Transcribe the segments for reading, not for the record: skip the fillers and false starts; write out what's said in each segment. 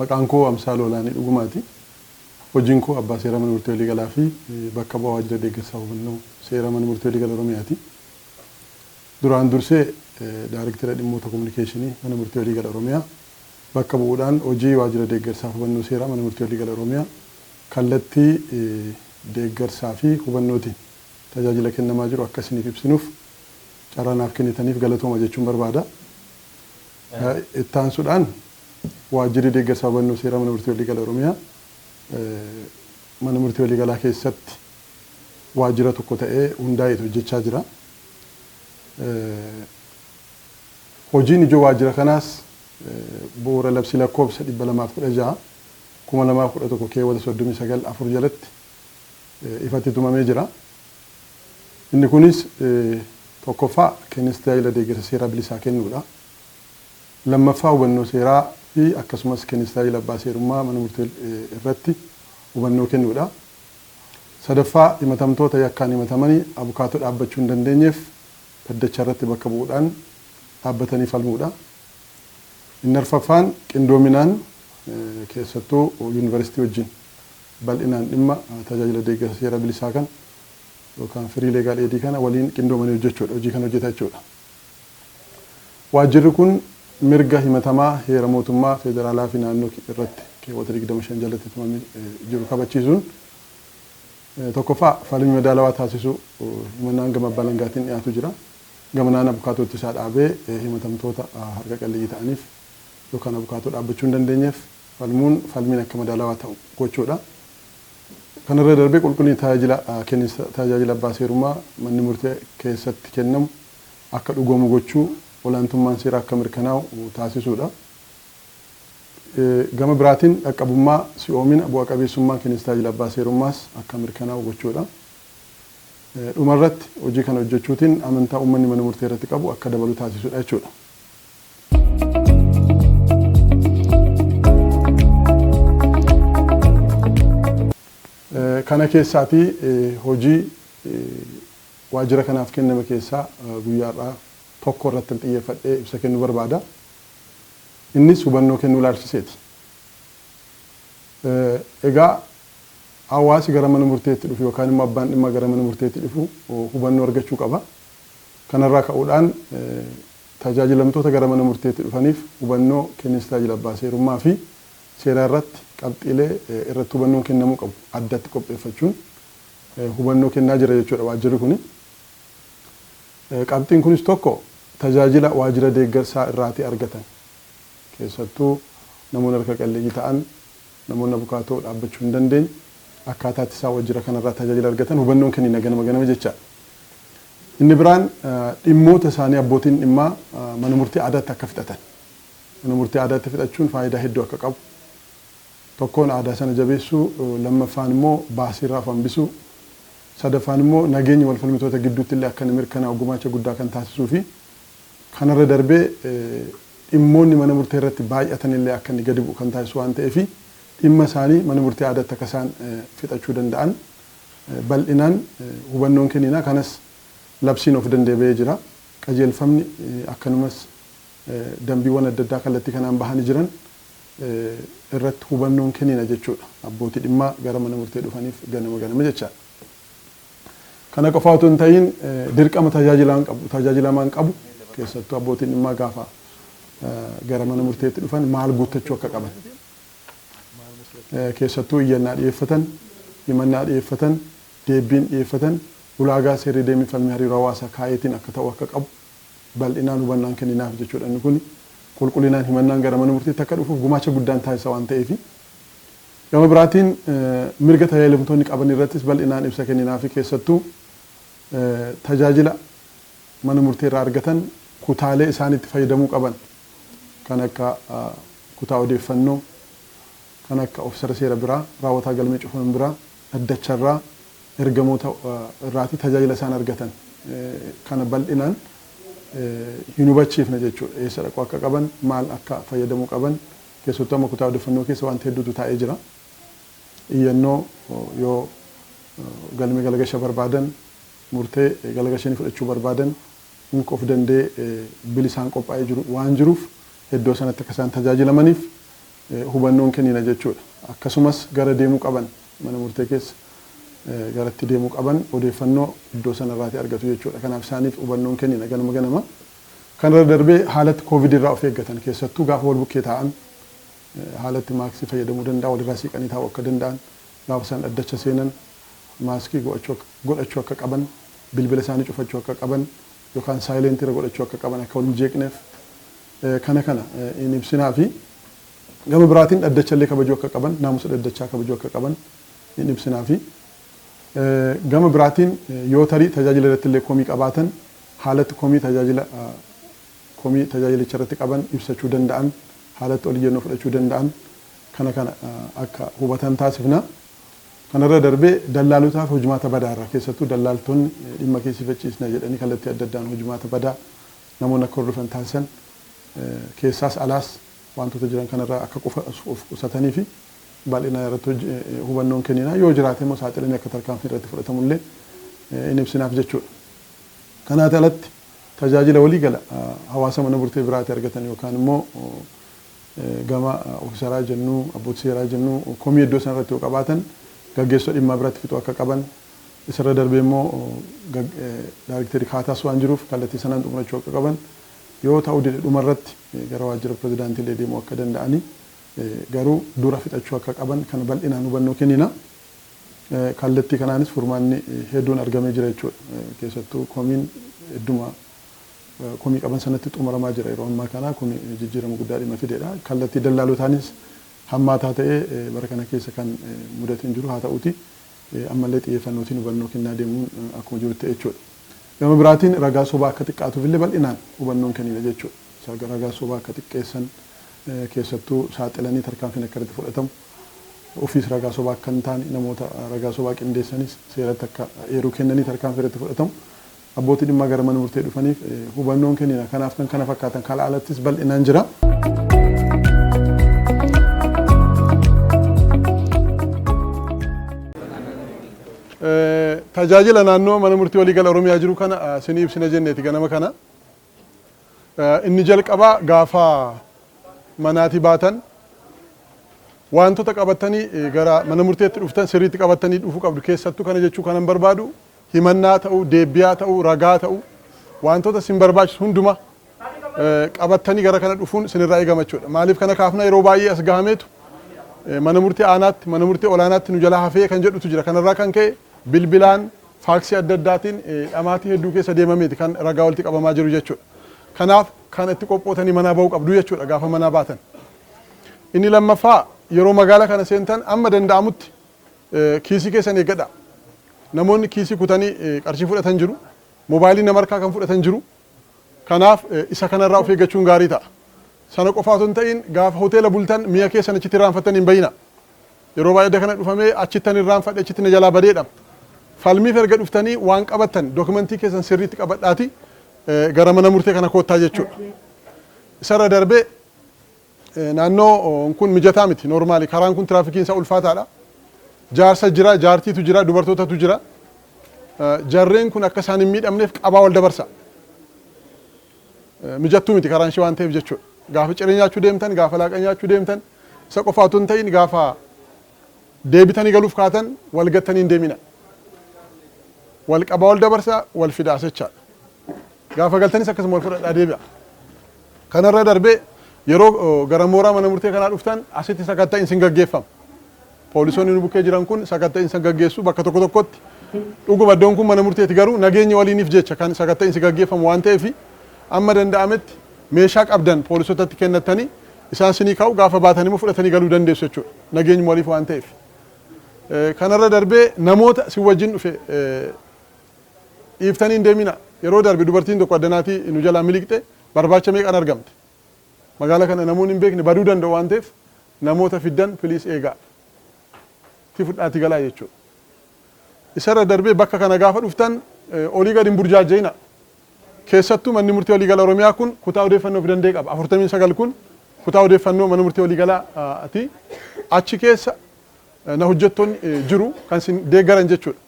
Maqaan koo Amsaaluu Olaanii Dhugumaati. Hojiin koo Abbaa Seeraa Mana Murtii Waliigalaa fi bakka bu'aa Waajjira Deeggarsaa Hubannoo Seeraa Mana Murtii Waliigala Oromiyaati. Duraan dursee Daarektera Dhimmoota Kominikeeshinii Mana Murtii Waliigala Oromiyaa bakka bu'uudhaan hojii Waajjira Deeggarsaa Hubannoo Seeraa Mana Murtii Waliigala Oromiyaa kallattii deeggarsaa fi hubannootiin tajaajila kennamaa jiru akka isiniif ibsinuuf carraa naaf kennitaniif galatooma jechuun barbaada. Itti aansuudhaan Waajjirri Deeggarsa Hubannoo Seeraa Mana Murtii Waliigala Oromiyaa Mana Murtii Waliigalaa keessatti waajjira tokko ta'ee hundaa'eet hojjechaa jira. Hojiin ijoo waajjira kanaas bu'uura labsii lakkoofsa 216 2011 keewwata 39 4 jalatti ifatti tumamee jira. Inni kunis tokkoffaa kenninsa tajaajila deeggarsa seeraa bilisaa kennuudha. Lammaffaa hubannoo seeraa fi akkasumas kenninsa tajaajila abbaa seerummaa mana murtii irratti hubannoo kennuudha. Sadaffaa himatamtoota yakkaan himatamanii abukaatoo dhaabbachuu hin dandeenyeef dhaddacha irratti bakka bu'uudhaan dhaabbatanii falmuudha. Inni arfaffaan qindoominaan keessattuu yuunivarsiitii wajjin bal'inaan dhimma tajaajila deeggarsa seera bilisaa kana yookaan firii leegaal eedii kana waliin qindoomanii hojjechuudha. Hojii kana hojjeta jechuudha. Waajjirri kun mirga himatamaa heera mootummaa federaalaa fi naannoo irratti keewwata 25 jalatti tumamee jiru kabachiisuun tokkoffaa falmii madaalawaa taasisuu himannaan gama abbaa alangaatiin dhiyaatu jira. Gamanaan abukaatoo ittisaa dhaabee himatamtoota harka qalleeyyii ta'aniif yookaan abukaatoo dhaabbachuu hin dandeenyeef falmuun falmiin akka madaalawaa ta'u gochuudha. Kanarra darbee qulqullinni tajaajila kenninsa tajaajila abbaa seerummaa manni murtii keessatti kennamu akka dhugoomu gochuu, olaantummaan seeraa akka mirkanaa'u taasisuudha. Gama biraatiin dhaqqabummaa, si'oomina, bu'a qabeessummaan kenninsa tajaajila abbaa seerummaas akka mirkanaa'u gochuudha. Dhumarratti hojii kana hojjechuutiin amantaa uummanni mana murtee irratti qabu akka dabalu taasisuudha jechuudha. Kana keessaatii hojii waajjira kanaaf kenname keessaa guyyaa har'aa tokko irrattan xiyyeeffadhee ibsa kennuu barbaada. Innis hubannoo kennuu ilaalchiseeti. Egaa hawaasi gara mana murteetti dhufu yookaan immoo abbaan dhimmaa gara mana murteetti dhufu hubannoo argachuu qaba. Kanarraa ka'uudhaan tajaajilamtoota gara mana murteetti dhufaniif hubannoo kenninsa tajaajila abbaa seerummaa fi seeraa irratti qabxiilee irratti hubannoon kennamuu qabu addatti qopheeffachuun hubannoo kennaa jira jechuudha waajjirri kuni. Qabxiin kunis tokko tajaajila waajjira deeggarsaa irraatii argatan keessattuu namoonni harka qalleeyyii ta'an namoonni abukaatoo dhaabbachuu hin dandeenye akkaataa itti isaan wajjira kanarraa tajaajila argatan hubannoon kennina ganama ganama jechaadha. Inni biraan dhimmoota isaanii abbootiin dhimmaa mana murtii aadaatti akka fixatan. Mana murtii aadaatti fixachuun faayidaa hedduu akka qabu. Tokkoon aadaa sana jabeessuu, lammaffaan immoo baasiirraa of hambisuu, sadaffaan immoo nageenyi walfalmitoota gidduutti illee akka inni mirkanaa'u gumaacha guddaa kan taasisuu fi kanarra darbee dhimmoonni mana murtee irratti baay'atan illee akka inni gadi bu'u kan taasisu waan ta'eef dhimma isaanii mana murtii aadaatti akka isaan fixachuu danda'an bal'inaan hubannoon kennina. Kanas labsiin of danda'e ba'ee jira. Qajeelfamni akkanumas dambiiwwan adda addaa kallattii kanaan bahanii jiran irratti hubannoon kennina jechuudha. Abbootii dhimmaa gara mana murtee dhufaniif ganama ganama jechaadha. Kana qofaa otoo hin ta'iin dirqama tajaajilaan qabu, tajaajilamaan qabu keessattuu abbootiin dhimmaa gaafa gara mana murteetti dhufan maal guuttachuu akka qaban keessattuu iyyannaa dhiyeeffatan, himannaa dhiyeeffatan, deebbiin dhiyeeffatan ulaagaa seerri deemii falmii hariiroo hawaasaa kaa'eetiin akka ta'u akka qabu bal'inaan hubannaan kenninaaf jechuudha. Inni kun qulqullinaan himannaan gara mana murtiitti akka dhufuuf gumaacha guddaan taasisa waan ta'eefi. Gama biraatiin mirga tajaajilamtoonni qaban irrattis bal'inaan ibsa kenninaafi keessattuu tajaajila mana murtii irraa argatan kutaalee isaan itti fayyadamuu qaban kan akka kutaa odeeffannoo, kan akka ofisara seera biraa, raawwataa galmee cufaman biraa, dhaddacha irraa, ergamoota irraatii tajaajila isaan argatan kana bal'inaan hin hubachiifne jechuudha. Eessa dhaquu akka qaban, maal akka fayyadamuu qaban keessattuu amma kutaa odeeffannoo keessa wanti hedduutu taa'ee jira. Iyyannoo yoo galmee galagasha barbaadan, murtee galagashanii fudhachuu barbaadan unka of danda'ee bilisaan qophaa'ee jiru waan jiruuf iddoo sanatti akka isaan tajaajilamaniif Hubannoon kennina jechuudha. Akkasumas gara deemuu qaban, mana murtee keessa garatti deemuu qaban odeeffannoo iddoo sanarraati argatu jechuudha. Kanaaf isaaniif hubannoon kennina ganama ganama. Kanarra darbee haalatti Covid irraa of eeggatan, keessattuu gaafa wal bukkee taa'an haalatti maaksii fayyadamuu danda'a, walirraa siiqanii taa'uu akka danda'an, gaafa isaan dhaddacha seenan maaskii godhachuu akka qaban, bilbila isaanii cufachuu akka qaban yookaan silent irra godhachuu akka qaban, akka wal hin jeeqneef kana kana in ibsinaa fi gama biraatiin dhaddacha illee kabajuu akka qaban, naamusa dhaddachaa kabajuu akka qaban in ibsinaa fi gama biraatiin yoo tarii tajaajila irratti illee komii qabaatan, haalatti komii tajaajila komii tajaajilicha irratti qaban ibsachuu danda'an, haalatti ol iyyannoo fudhachuu danda'an kana kana akka hubatan taasifna. Kanarra darbee dallaalotaa fi hojimaata badaa irraa, keessattuu dallaaltonni dhimma keessi facciisna jedhanii kallattii adda addaan hojimaata badaa namoonni akka hordofan taasisan, keessaas alaas wantoota jiran kanarraa akka of qusatanii fi bal'ina irratti hubannoon kennina, yoo jiraate immoo saaxilamee akka tarkaanfii irratti fudhatamullee in ibsinaaf jechuudha. Kanaati alatti tajaajila waliigala hawaasa mana murtee biraati argatan yookaan immoo gama ofiisaraa jennuu, abbootii seeraa jennuu, komii iddoo sana irratti yoo qabaatan gaggeessota dhimmaa biratti fixuu akka qaban, isarra darbee immoo daarekterii kaataas waan jiruuf kallattii sanaan xumurachuu akka qaban, yoo ta'uu dide dhumarratti gara waajjira pirezidaantii illee deemuu akka danda'anii, garuu dura fixachuu akka qaban kana bal'inaan hubannoo kennina. Kallattii kanaanis furmaanni hedduun argamee jira jechuudha. Keessattuu komiin hedduma komii qaban sanatti xumuramaa jira yeroo ammaa kana, kun jijjiirama guddaa dhimma fideedha. Kallattii dallaalotaanis hammaataa ta'ee bara kana keessa kan mudate hin jiru, haa ta'uti ammallee xiyyeeffannootiin hubannoo kennaa deemuun akkuma jirutti jechuudha. Gama biraatiin ragaa sobaa akka xiqqaatuuf illee bal'inaan hubannoon kennina jechuudha. Ragaa sobaa akka xiqqeessan, keessattuu saaxilanii tarkaanfiin akka irratti fudhatamu, ofiis ragaa sobaa akka hin taane, namoota ragaa sobaa qindeessanis seeratti akka eeruu kennanii tarkaanfii irratti fudhatamu, abbootii dhimmaa gara mana murtee dhufaniif hubannoon kennina. Kanaaf kan kana fakkaatan kala alattis bal'inaan jira. Tajaajila naannoo mana murtii waliigala Oromiyaa jiru kana sinii ibsina jenneeti ganama kana. Inni jalqabaa, gaafa manaatii baatan wantoota qabatanii gara mana murteetti dhuftan sirriitti qabatanii dhufuu qabdu. Keessattuu kana jechuu kanan barbaadu, himannaa ta'uu, deebiyaa ta'uu, ragaa ta'uu, wantoota sin barbaachisu hunduma qabattanii gara kana dhufuun sinirraa eegama jechuudha. Maaliif kana kaafna? Yeroo baay'ee as gahameetu mana murtii aanaatti, mana murtii olaanaatti nu jalaa hafee kan jedhutu jira. Kanarraa kan ka'e bilbilaan, faaksii adda addaatiin dhamaatii hedduu keessa deemameeti kan ragaa walitti qabamaa jiru jechuudha. Kanaaf kan itti qophootanii manaa bahuu qabdu jechuudha gaafa manaa baatan. Inni lammaffaa, yeroo magaalaa kana seentan amma danda'amutti kiisii keessan eeggadha. Namoonni kiisii kutanii qarshii fudhatan jiru. Moobaayilii nama harkaa kan fudhatan jiru. Kanaaf isa kanarraa of eeggachuun gaarii ta'a. Sana qofaa osoo hin ta'in, gaafa hoteela bultan mi'a keessan achitti irraanfattanii hin bayina. Yeroo baay'ee kana dhufamee achittan irraanfadhe, achitti na jalaa badeedha. Falmiif erga dhuftanii waan qabattan dookumentii keessan sirriitti qabadhaati gara mana murtee kana koottaa jechuudha. Isarra darbee naannoo kun mijataa miti normally, karaan kun tiraafikiin isaa ulfaataadha. Jaarsa jira, jaartiitu jira, dubartootatu jira. Jarreen kun akka isaan hin miidhamneef qabaa wal dabarsa. Mijattuu miti karaan ishee waan ta'eef jechuudha. Gaafa ciree nyaachuu deemtan, gaafa laaqa nyaachuu deemtan, isa qofa otoo hin ta'in gaafa deebitanii galuuf kaatan wal gattanii hin deemina. Wal qabaa wal dabarsa, wal fidaa jechaadha. Gaafa galtanis akkasuma wal fudhadhaa deebi'a. Kanarra darbee yeroo gara mooraa mana murtee kanaa dhuftan asitti sakatta'iinsi hin gaggeeffama. Poolisoonni nu bukkee jiran kun sakatta'iinsa gaggeessu bakka tokko tokkotti. Dhuguma iddoon kun mana murteeti, garuu nageenya waliiniif jecha kan sakatta'iinsi gaggeeffamu waan ta'eef amma danda'ametti meeshaa qabdan poolisotatti kennattanii isaan sinii ka'u, gaafa baatan immoo fudhatanii galuu dandeessu jechuudha. Nageenyuma waliif waan ta'eef. Kanarra darbee namoota si wajjin dhufe dhiiftanii hin deemina. Yeroo darbe dubartiin tokko addanaatii nu jalaa miliqxe, barbaacha meeqaan argamte. Magaalaa kana namoonni hin beekne baduu danda'u waan ta'eef namoota fiddan please eegaa. Ti fudhaatii galaa jechuudha. Isarra darbee bakka kana gaafa dhuftan olii gadi hin burjaajja'ina. Keessattuu manni murtii waliigala Oromiyaa kun kutaa odeeffannoo of danda'e qaba. 49 kun kutaa odeeffannoo mana murtii waliigalaati. Achi keessa na hojjettoonni jiru kan isin deeggaran jechuudha.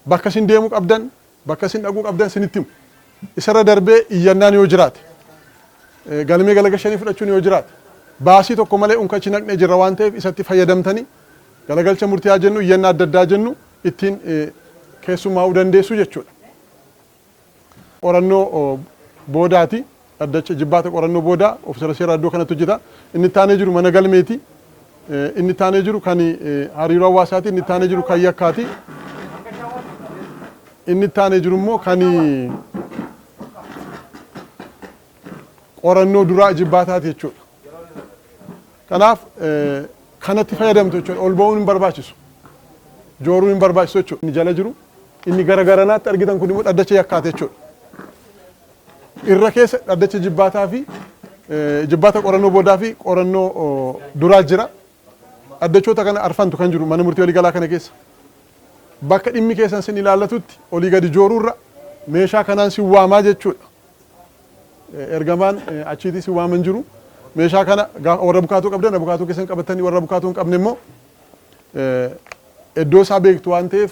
Bakka isin deemuu qabdan, bakka isin dhaquu qabdan isinitti himu. Isarra darbee iyyannaan yoo jiraate, galmee galagashanii fudhachuun yoo jiraate, Baasii tokko malee unkachi naqnee jirra waan ta'eef isatti fayyadamtanii galagalcha murtii haa jennu, iyyannaa adda addaa jennu, ittiin keessumaa'uu dandeessu jechuudha. Qorannoo boodaati. Dhaddacha jibbaata qorannoo boodaa ofisara seeraa iddoo kanatti hojjeta. Inni itti aanee jiru mana galmeeti. Inni itti aanee jiru kan hariiroo hawaasaati. Inni itti aanee jiru kan yakkaati. Inni itti aanee jiru immoo kan qorannoo duraa jibbaataati jechuudha. Kanaaf kanatti fayyadamtu jechuudha. Ol ba'uun hin barbaachisu. Jooruun hin barbaachisu jechuudha. Inni jala jiru, inni gara garanaatti argitan kun immoo dhaddacha yakkaati jechuudha. Irra keessa dhaddacha jibbaataa fi jibbaata qorannoo boodaa fi qorannoo duraa jira. Dhaddachoota kana arfantu kan jiru mana murtii waliigalaa kana keessa. Bakka dhimmi keessan sin ilaallatutti olii gadi jooruurra meeshaa kanaan sin waamaa jechuudha. Ergamaan achiitii sin waaman jiru. Meeshaa kana warra bukaatuu qabdan abukaatoo keessan qabatanii, warra abukaatoo hin qabne immoo iddoo isaa beektu waan ta'eef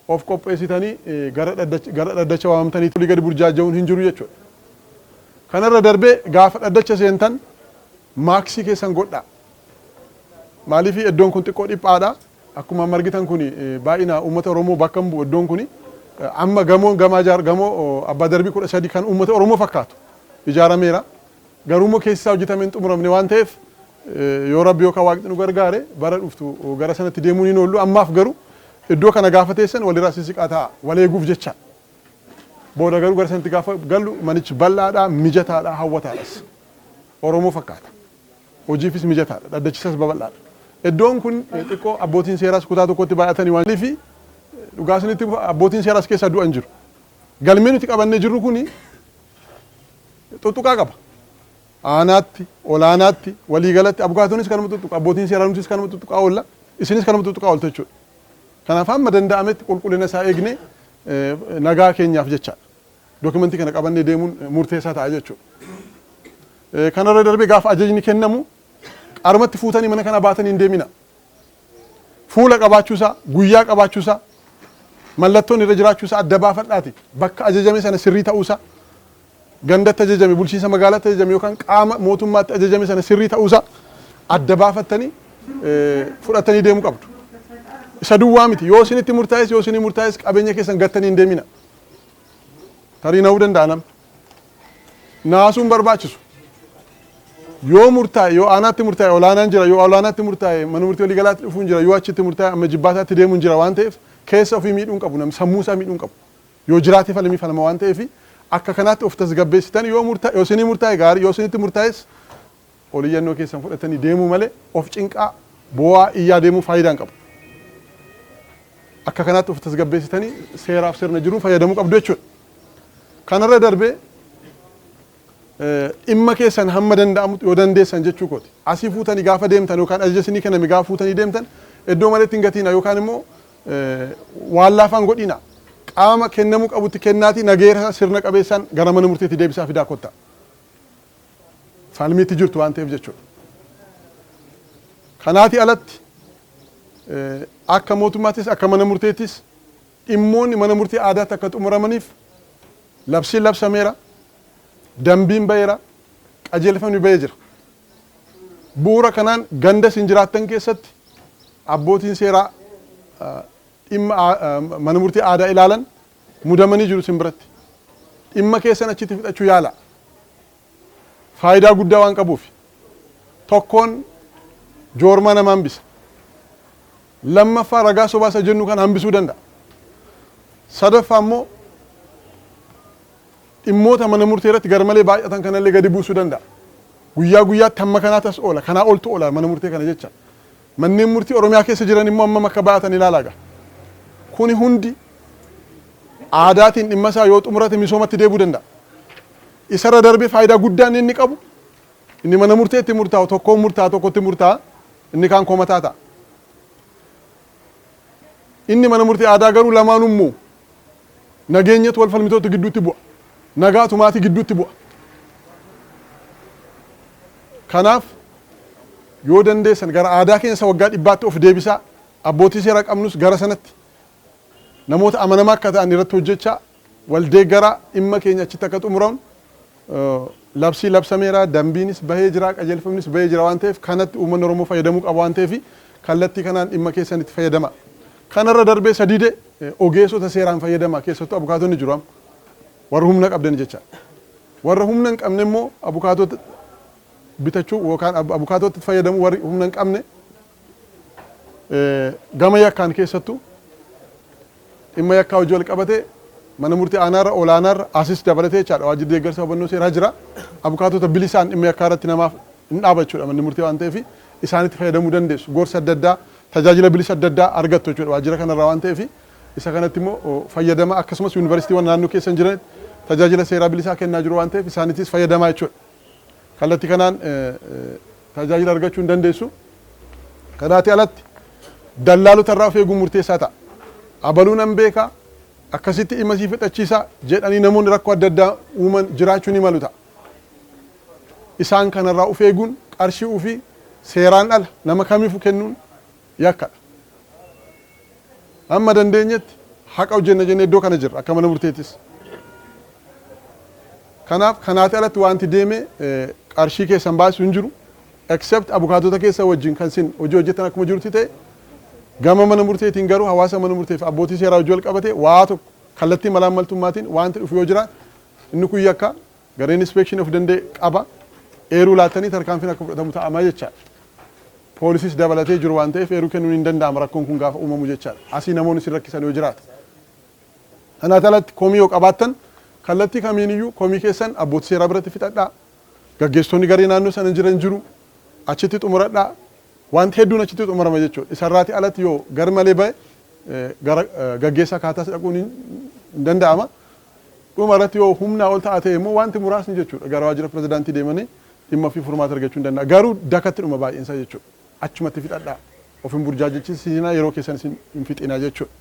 of qopheessitanii gara dhaddacha waamamtanii olii gadi burjaaja'uun hin jiru jechuudha. Kanarra darbee gaafa dhaddacha seentan maaksii keessan godhaa. Maaliif? Iddoon kun xiqqoo dhiphaadha. Akkuma amma argitan kun baay'ina uummata Oromoo bakka hin bu'u iddoon kun. Amma gamoon gamaa gamoo abbaa darbii 13 kan uummata Oromoo fakkaatu ijaarameera. Garuu immoo keessi isaa hojjetamee hin xumuramne waan ta'eef, yoo Rabbi yookaan Waaqni nu gargaare bara dhuftu gara sanatti deemuun hin oollu. Ammaaf garuu iddoo kana gaafa teessan walirraa sissiqaa ta'a, wal eeguuf jecha. Booda garuu gara sanatti gaafa gallu manichi bal'aadha, mijataadha, hawwataadhas. Oromoo fakkaata. Hojiifis mijataadha. Dhaddachisas babal'aadha. Iddoon kun xiqqoo abbootiin seeraas kutaa tokkotti baay'atanii waan fi dhugaa isinitti abbootiin seeraas keessaa du'an jiru. Galmee nuti qabannee jirru kuni tuttuqaa qaba. Aanaatti, olaanaatti, waliigalatti abukaatonis kanuma tuttuqa, abbootiin seeraa nutis kanuma tuttuqaa oolla, isinis kanuma tuttuqaa ooltu jechuudha. Kanaaf hamma danda'ametti qulqullina isaa eegnee nagaa keenyaaf jechaadha. Dookimentii kana qabannee deemuun murteessaa ta'a jechuudha. Kanarra darbee gaafa ajajni kennamu qarmatti fuutanii mana kana baatanii hin deemina. Fuula qabaachuusaa, guyyaa qabaachuusaa, mallattoon irra jiraachuusaa adda baafadhaati. Bakka ajajame sana sirrii ta'uusaa, gandatti ajajame, bulchiinsa magaalaatti ajajame yookaan qaama mootummaatti ajajame sana sirrii ta'uusaa adda baafattanii fudhatanii deemuu qabdu. Isa duwwaa miti. Yoo isinitti murtaa'es, yoo isinii murtaa'es, qabeenya keessan gattanii hin deemina. Tarii na'uu danda'a namni. Naasuun barbaachisu. Yoo murtaa'e, yoo aanaatti murtaa'e olaanaan jira, yoo olaanaatti murtaa'e mana murtii waliigalaatti dhufuun jira, yoo achitti murtaa'e amma jibbaataatti deemuun jira waan ta'eef keessa ofii miidhuun qabu, namni sammuu isaa miidhuun qabu. Yoo jiraate falmii falma waan ta'eef akka kanaatti of tasgabbeessitan, yoo murtaa'e, yoo isinii murtaa'e gaarii, yoo isinitti murtaa'es oliyyannoo keessan fudhatanii deemuu malee of cinqaa, boo'aa, iyyaa deemuu faayidaa hin qabu. Akka kanaatti of tasgabbeessitanii seeraaf sirna jiruun fayyadamuu qabdu jechuudha. Kanarra darbee dhimma keessan hamma danda'amutti, yoo dandeessan jechuu kooti. Asii fuutanii gaafa deemtan yookaan ajaja isinii kenname gaafa fuutanii deemtan iddoo maleetti hin gatiina yookaan immoo waan laafaan godhina. Qaama kennamuu qabutti kennaatii nageera sirna qabeessaan gara mana murteetti deebisaa fidaa kottaa. Falmiitti jirtu waan ta'eef jechuudha. Kanaatii alatti akka mootummaattis akka mana murteettis dhimmoonni mana murtii aadaatti akka xumuramaniif labsiin labsameera, dambiin baheera, qajeelfamni bahee jira. Bu'uura kanaan ganda isin jiraattan keessatti abbootiin seeraa dhimma mana murtii aadaa ilaalan mudamanii jiru isin biratti. Dhimma keessan achitti fixachuu yaala. Faayidaa guddaa waan qabuuf. Tokkoon joormaa nama hambisa. Lammaffaa ragaa sobaa isa jennu kan hambisuu danda'a. Sadaffaa immoo dhimmoota mana murtii irratti garmalee baay'atan kanallee gadi buusuu danda'a. Guyyaa guyyaatti hamma kanaatu as oola, kanaa oltu oola mana murtee kana jecha. Manneen murtii Oromiyaa keessa jiran immoo hammam akka baay'atan ilaalaa gaa. Kuni hundi aadaatiin dhimma isaa yoo xumurate misoomatti deebi'uu danda'a. Isarra darbee faayidaa guddaan inni qabu, inni mana murteetti murtaa'u tokkoon murtaa'a, tokkotti murtaa'a, inni kaan komataa ta'a. Inni mana murtii aadaa garuu lamaanummoo nageenyatu wal falmitoota gidduutti bu'a. Nagaatu maatii gidduutti bu'a. Kanaaf yoo dandeessan gara aadaa keenya isa waggaa dhibbaatti of deebisaa, abbootii seeraa qabnus gara sanatti namoota amanamaa akka ta'an irratti hojjechaa, wal deeggaraa, dhimma keenya achitti akka xumuramu Labsii labsameera, dambiinis bahee jira, qajeelfamnis bahee jira waan ta'eef, kanatti uummanni Oromoo fayyadamuu qaba waan ta'eef, kallattii kanaan dhimma keessan itti fayyadama. Kanarra darbee sadiide ogeessota seeraan fayyadama. Keessattuu abukaatonni jiru amma, warra humna qabdan jecha. Warra humna hin qabne immoo abukaatota bitachuu yookaan abukaatota fayyadamuu, warri humna hin qabne gama yakkaan, keessattuu dhimma yakkaa hojii wal qabate, mana murtii aanaarra, olaanaarra, asis dabalatee jechaadha, waajjirri deeggarsa hubannoo seeraa jira. Abukaatota bilisaan dhimma yakkaa irratti namaaf hin dhaaba jechuudha manni murtii waan ta'eef, isaanitti fayyadamuu dandeessu. Gorsa adda addaa, tajaajila bilisa adda addaa argattu jechuudha waajjira kanarraa waan ta'eef, isa kanatti immoo fayyadama. Akkasumas yuunivarsiitiiwwan naannoo keessan jiran tajaajila seeraa bilisaa kennaa jiru waan ta'eef, isaanittis fayyadamaa jechuudha. Kallattii kanaan tajaajila argachuu hin dandeessu. Kanaati alatti dallaalota irraa of eeguun murteessaa ta'a. Abaluu nan beekaa, akkasitti dhimma sii fixachiisaa jedhanii namoonni rakkoo adda addaa uuman jiraachuu ni malu ta'a. Isaan kanarraa of eeguun, qarshii ofii seeraan ala nama kamiifuu kennuun yakkadha. Amma dandeenyetti haqa hojjenna jennee iddoo kana jirra akka mana murteettis. Kanaaf kanaati alatti wanti deeme qarshii keessan baasu hin jiru. Except abukaatota keessa wajjin kan sin hojii hojjetan akkuma jirutti ta'e, gama mana murteetiin garuu hawaasa mana murteef abbootii seeraa hojii wal qabate waa tokko kallattii malaammaltummaatiin wanti dhufu yoo jiraate, inni kun yakka. Gareen inspection of danda'e qaba. Eeruu laattanii tarkaanfiin akka fudhatamu ta'ama jechaadha. Poolisiis dabalatee jiru waan ta'eef, eeruu kennuun hin danda'ama rakkoon kun gaafa uumamu jechaadha. Asii namoonni sin rakkisan yoo jiraate. Kanaaf alatti komii yoo qabaattan, kallattii kamiiniyyuu komii keessan abbootii seeraa biratti fixadhaa. Gaggeessitoonni garee naannoo sana jiran jiru. Achitti xumuradhaa. Wanti hedduun achitti xumurama jechuudha. Isarraati alatti yoo gar malee bahe, gara gaggeessaa kaataas dhaquun hin danda'ama. Dhuma irratti yoo humnaa ol ta'a ta'e immoo, wanti muraasni jechuudha, gara waajjira pirezidaantii deemanii dhimma fi furmaata argachuu hin danda'a. Garuu dakatti dhuma baay'eensaa jechuudha. Achumatti fixadhaa. Of hin burjaajechiisinaa, yeroo keessan isin hin fixinaa jechuudha.